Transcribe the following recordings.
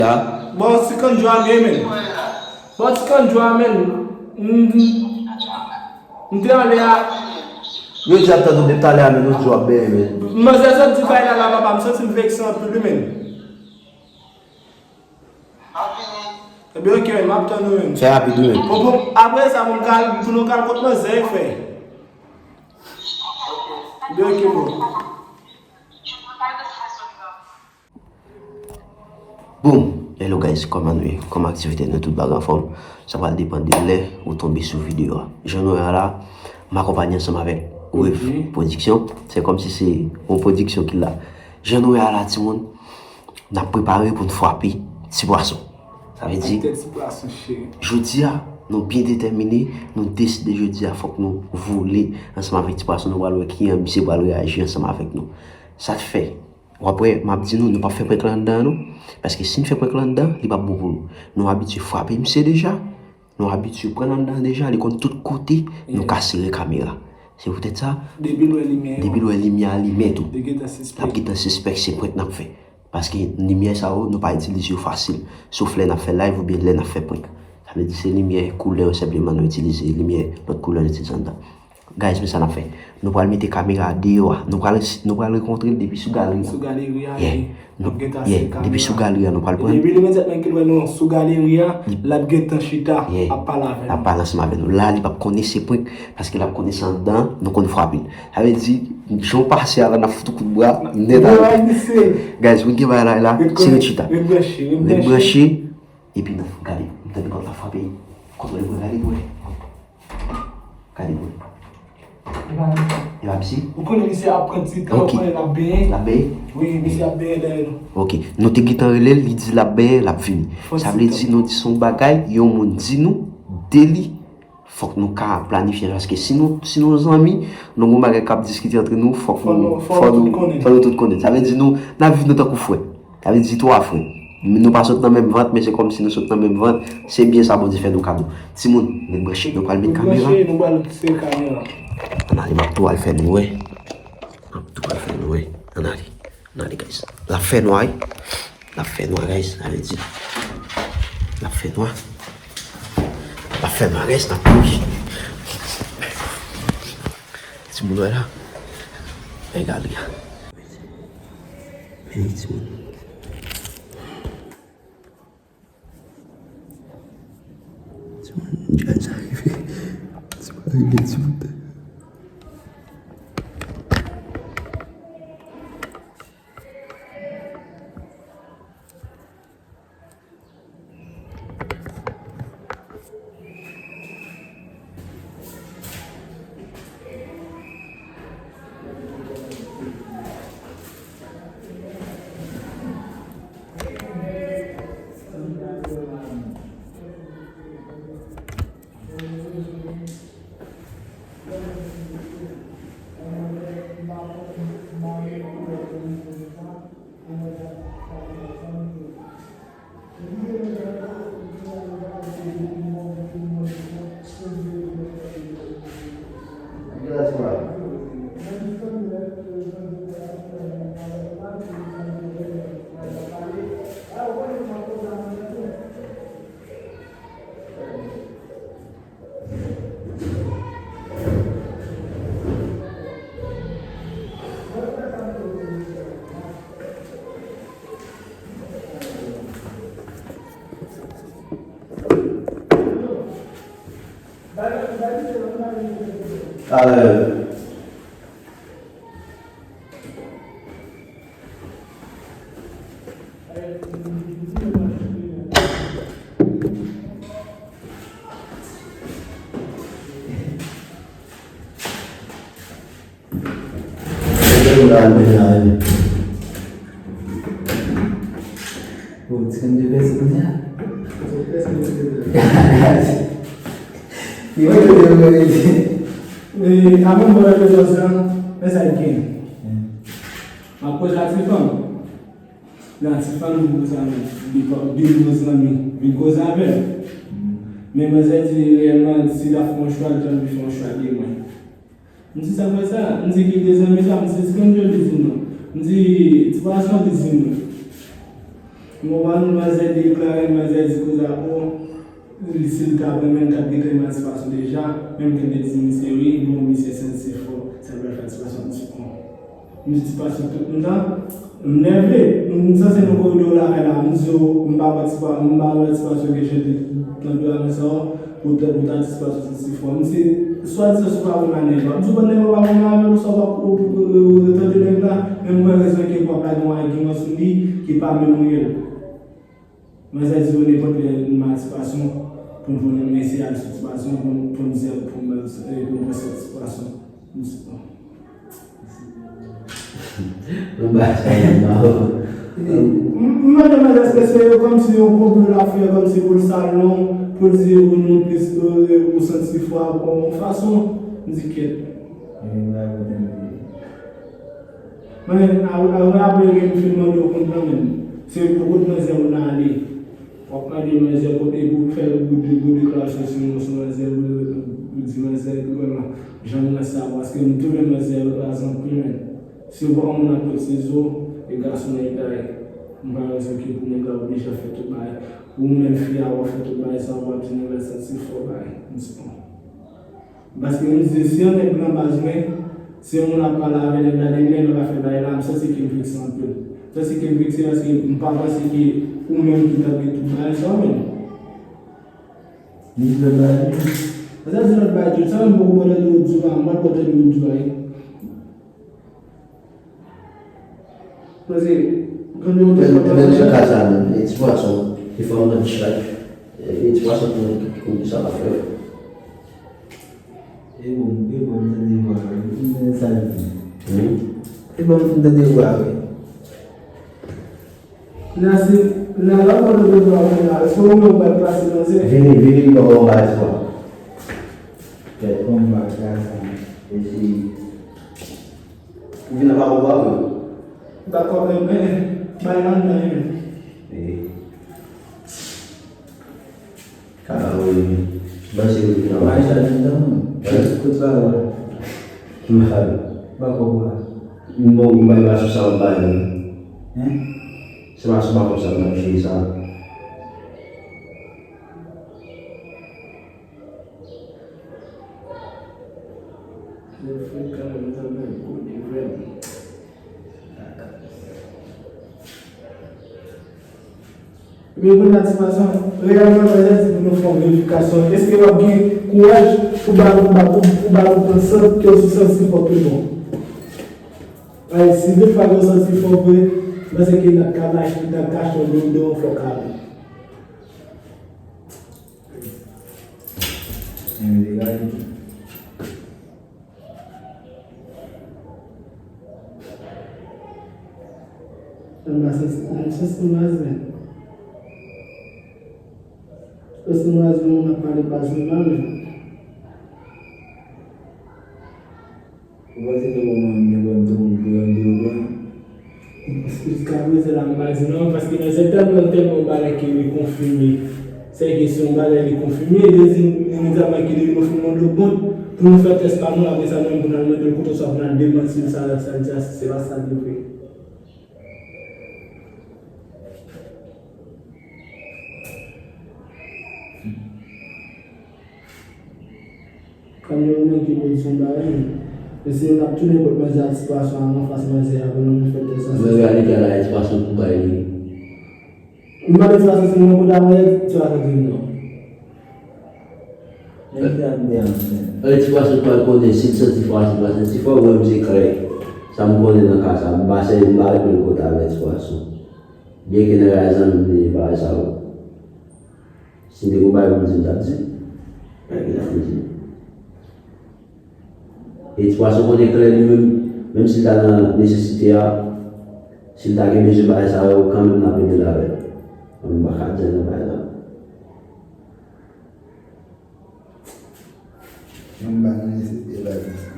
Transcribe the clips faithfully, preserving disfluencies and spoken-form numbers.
La. Bon, ti kanndjwa a byen, men. Bon, ti kanndjwa a, men. M, m te anlè a. Yo di ap tann ou depi talè a, men nou di w ap benyen, men. Manzè sot di bay la, la, papa, m santi m vekse anpil, wi, men. Ebyen, oke, men, m ap tann ou, men. Fè rapid, wi, men. Bon, bon, apre sa, pou m ka al, pou nou ka al kot manzè, frè. Ebyen, oke, bon. Boom! Hello guys, kòman nou ye? Kòman aktivite nou? Tout bagay anfòm? Sa pral depann de lè ou tonbe sou videyo a. Jan nou wè a la, m akonpanye ansanm avèk Wave Production. Se kòmsi se yon pwodiksyon ki la. Jan nou wè a la, timoun, n ap prepare pou n frape ti pwason. Sa vle di, jodi a, nou byen detèmine, nou deside jodi a, fòk nou vole ansanm avèk ti pwason, nou pral wè kijan misye pral reyaji ansanm avèk nou. Sa t fè, w ap wè, m ap di nou, nou p ap fè prank la anndan an, non. Paske si n fè prank la anndan, li p ap bon pou nou. Nou abitye frape misye deja, nou abitye pran l anndan an deja, li konn tout kote nou ka sere kamera. Se poutèt sa, depi l wè limyè, depi l wè limyè a limen tou, l ap gentan sispèk se prank n ap fè. Paske limyè sa yo, nou pa itilize yo fasil. Sof lè n ap fè live oubyen lè n ap fè prank. Sa vle di se limyè koulè yo senpleman nou itilize, limyè lòt koulè nou itilize anndan. Guys, men sa n ap fè. Nou pral mete kamera a deyò a. Nou pral, nou pral rankontre l depi sou galeri a. Sou galeri a, yeah. Depi sou galeri a, nou pral pran. Depi l imedyateman ke l wè nou sou galeri a, l ap gentan chita, ap pale avè nou. L ap pale ansanm avè nou. La, li p ap konnen se prank, paske l ap konnen se anndan an, nou konn frape l. Sa vle di, jan w pase a la, n ap fout ou kout bra nèt avè l. Guys, moun gen bagay la, la, se ret chita. Ret branche, ret branche. Epi n ap gade, m tande kòd la frape. Kontwole bra, gade pou wè. Gade pou wè. E pa misye? Ou konnen misye ap pran ti tan, ou konnen l ap benyen. L ap benyen? Wi, misye ap benyen dèyè nou. Ok. Nou te gentan rele l, li di l ap benyen, l ap vini. Sa vle di nou di se yon bagay, yon moun di nou de li, fòk nou ka planifye l, paske si nou, si nou zanmi, nou gon bagay k ap diskite antre nou, fòk nou, fò nou tout konnen. Sa vle di nou, n ap viv nou tankou frè. Sa vle di twa frè. Nou pa sot nan menm vant, men se kòmsi nou sot nan menm vant. Se byen sa Bondye fè nou kado. Timoun, ret branche, nou pral met kamera. Ret branche, nou pral sere kamera. Ann ale, m ap tou al fè nou wè. M ap tou al fè nou wè. Ann ale. Ann ale, guys. L ap fè nwa, wi. L ap fè nwa, guys. Sa vle di, l ap fè nwa. L ap fè nwa, guys. N ap mouri. Timoun wè la. Gade li a. Men timoun. Timoun, djòl sa rive. Timoun rive, timoun. Avan mwen rete nan zòn, men sa l gen. M ap koze ak ti fanm. Nan ti fanm, m koze avè l. Li pa, li bon zanmi. Vin koze avè l. Men manzè di reyèlman, si l ap fè yon chwa, l t anvi fè yon chwa de mwen. M di, sa fè sa? M di, ki de zanmi sa? M di, se ti kanndjwa li di non. M di, ti pwason li di non. Mwen wè manzè deklare, manzè di koze a, o, si l t ap renmen, l t ap gentan emansipe l deja, menm ke l te di misye wi, bon, misye santi se fò, sa l pral fè antipason, antipason. M di tipason tout moun sa, m nève, m sanse nan koridò lakay la, m di yo, m pa wè tipa, m pa wè tipason gen chante tanperaman sa yo, pou ta, pou ta di tipason santi se fò. M di, swadizan si w pa konn manèv la, m di w konn nèg la pa konn manèv la, sa w pa, ou, ou, ou, ou tande nèg la, men m wè rezon ke w ap lage yon agiman sou li ki pa menm reyèl. Manzè di yo nenpòt lè m a tipason, pou m, pou m eseye al sou tipason, pou m, pou m di, pou m, pou m pran sèt tipason. M di, bon. Mwen ba sa nan ba ou. M, m mande manzè èske se kòmsi yon konplo l ap fè, kòmsi pou l salon, pou l di ou nou plis, ou, ou santi fò, yon fason, m di kyèt. Men, a, a, apre gen m fin mande w kont nan men. Se pou kot manzè ou nan ale. W ap mande manzè kote pou fè gwo de, gwo deklarasyon sou, sou manzè, ou, ou di manzè, vrèman, jan m nan sa, paske m tounen manzè razan pli men. Se vwa moun ap kot se zo, e gason nèg la ye. M pa wè rezon ki pou nèg la oblije fè tout bagay. Ou menm fi a, w ap fè tout bagay sa, w ap di nèg la santi fò bagay. M di bon. Paske m di, si yon nèg nan baz mwen, si yon moun ap pale avè nèg la, depi nèg la pa fè bagay la, m santi ke m vekse anpil. M santi ke m vekse paske m pa panse ke ou menm ki t ap gen tout bagay sa w menm. Li di lòt bagay tou. Sa di lòt bagay tou, sa menm poko pran tande ou di w a, m pa t pran tande ou di w a, wi. Paske, konnen ou te kontan. Menm jan ka sa menm, e ti pwason, e fò m nan chak, e ti pwason pou mwen ki konn sa pa fè. E bon, e bon, m tande vwa, wi. M tande sa l di. Hmm? E bon, m tande vwa, wi. Nan si, nan lòt kote de vwa, wi, la, èske ou menm w pral plase nan se? Vini, vini, m ba w yon bagay, fwa. Kèt, bon, m ba w sa, sa. E si Ou vin nan pa konprann mwen. Dakò, men, men, bay nan nan men. E. Ka, wi. Mwen se ou vin nan bay sa nan nan. Kout pawòl. Mal. Pa konprann. Bon, m bay pa sou sa m bay. Hein? Se pa sou pa konsa m bay sa. Yo fè kanmenm nan men gwo de vrèman. Men pou n a ti fason, reyèlman, mwen di pou nou fè yon verifikasyon. Èske w ap gen kouraj pou ba nou, pou ba nou, pou ba nou pran sant ke w si santi fò ke bon? Ay, si de fwa ke w santi fò vre, mwen se ke n ap ka mache, n ap kache yon do, do, fò kare. Anba sans, nan sans anba zwen. Sans anba zwen, moun ap pale baz nòmal, men. Ou panse ke bon moun gen bon tou moun pou yon deodorant? Jiska prezan la, m pa di non, paske nan se tèlman, tèlman bagay ke li konfime. Se ke se yon bagay li konfime, li di, imedyaman ke li nou fin mande kont, pou nou fè tès pa nou, apre sa, nou menm pou n al mete l kote, oswa pou n al demanti l, sa, sa l di a, si se pa sa l vre. Kòm yo menm ki pou di yon bagay, men. Mesye, n ap tounen kot manzè a ti pwason an anfas manzè a pou nou vin fè tès ansanm. Mwen gade gala a ti pwason pou bay li. M mande ti pwason si mwen kou damwen, ti pwason di m non. Nèg sa m te anfen. Alè ti pwason pral konnen si l santi fò, si l pa santi fò, mwen m se klè. Sa m konnen nan ka sa, m pa sèvi, m pa ret menm kote avè ti pwason. Byenke nan kay zanmi m li ye bagay sa yo. Si m te gon bagay pou m di, m t ap di. Bagay ki t ap di. E ti pwason konnen klè li menm, menm si l ta nan nesesite a, si l ta gen bezwen bagay sa yo, kanmenm l ap ede l avè l. Mwen m pa ka di l nan bagay la. Mwen m pa nan nesesite bagay sa.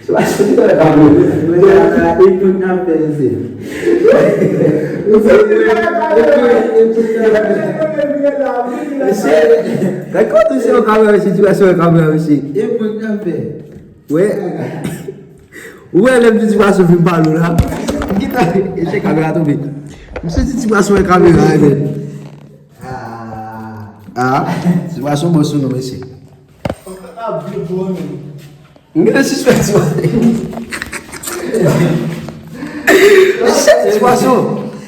Se pa sa ki fè kamyon. Mwen la, e pou n ap fè, mesye. Mesye, dakò, tou se yon kamyon, mesye, ti pase yon kamyon, mesye. E pou n ap fè. Wè. Ou wè lè m di ti pwason vin pale w la? Gita, e se kamera tonbe. M santi ti pwason wè kamera a, men. Ah, ti pwason bon sou nou, mesye. M gen sispèk ti pwason. Shit, ti pwason.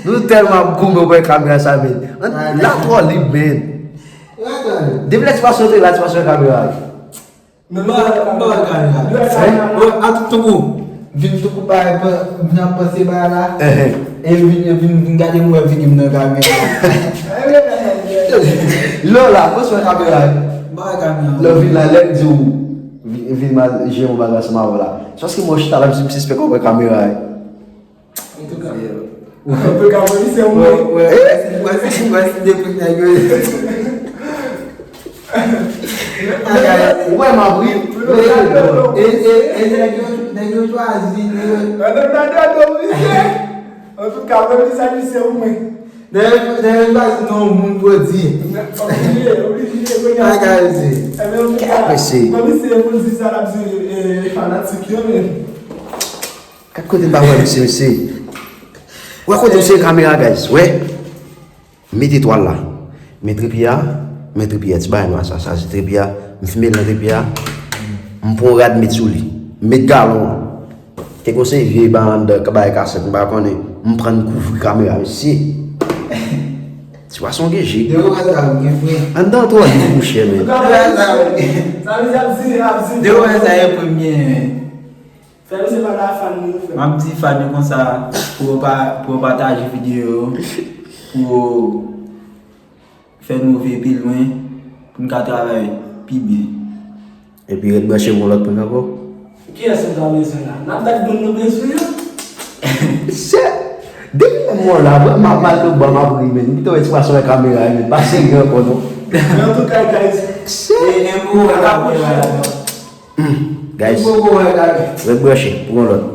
Nou tèlman ap goumen wè kamera sa, men. Ann, la twò lib, men. Depi lè ti pwason te la, ti pwason wè kamera a. Men m pa, m pa wè kamera. Wè, a tout tankou, vin tankou bagay, pa- vin ap panse bagay la. Ehe. E vin, e vin, vin gade m wè figi m nan kamera. Lò la, panse wè kamera. M pa wè kamera. Lò vin la, lè m di w, vin, vin mal jere yon bagay ansanm avè w la. Se paske mwen chita la, m sispèk w wè kamera. Antouka, antouka, polisye mwen. Wè, wè, wè, si, wè, si depi nèg yo. Ou wè m ap ri. E, e, e nèg yo, nèg yo chwazi, nèg yo. Antouka, polisye, misye ou mwen. Nèg yo, nèg yo chwazi non moun pou di. Oblije, oblije, kounye a. Bagay se. Enben, antouka, polisye pou di sa l ap di, e, fanatik yo, men. Gad kote m pa wè misye, mesye. Wè kote misye kamera, guys. Wè. M met etwal la. Men tripye a. Men tripye a. Ti bagay nwa sa. Sa se tripye a. M fime l nan tripye a. M pran yon rad met sou li. M met galon an. Te gon se vye ba anndan, bagay kasèt, m pa konnen. M pran l kouvri kamera, mesye. Ti pwason gen je. Depi w wè sa, ou gen fre. Anndan twò lib, monchè, men. Depi w wè sa, ou gen. Depi w wè sa, e premye. Fè misye pale a fan nou, frè. M ap di fan yo konsa pou yo pa, pou yo pataje videyo yo, pou yo fè nou veye pi lwen, pou n ka travay pi byen. Epi ret branche pou yon lòt prank ankò. Kiyès nou ta bezwen la? N ap dat moun nou bezwen an. Se, depi lè m wè w la, m ap mal nan bwa, m ap ri, men. M pito wè ti pwason wè kamera, men. Pa serye ankò, non. Men antouka, guys, se, e, e, pou, n ap apwoche. Hmm, guys. Ret branche pou yon lòt.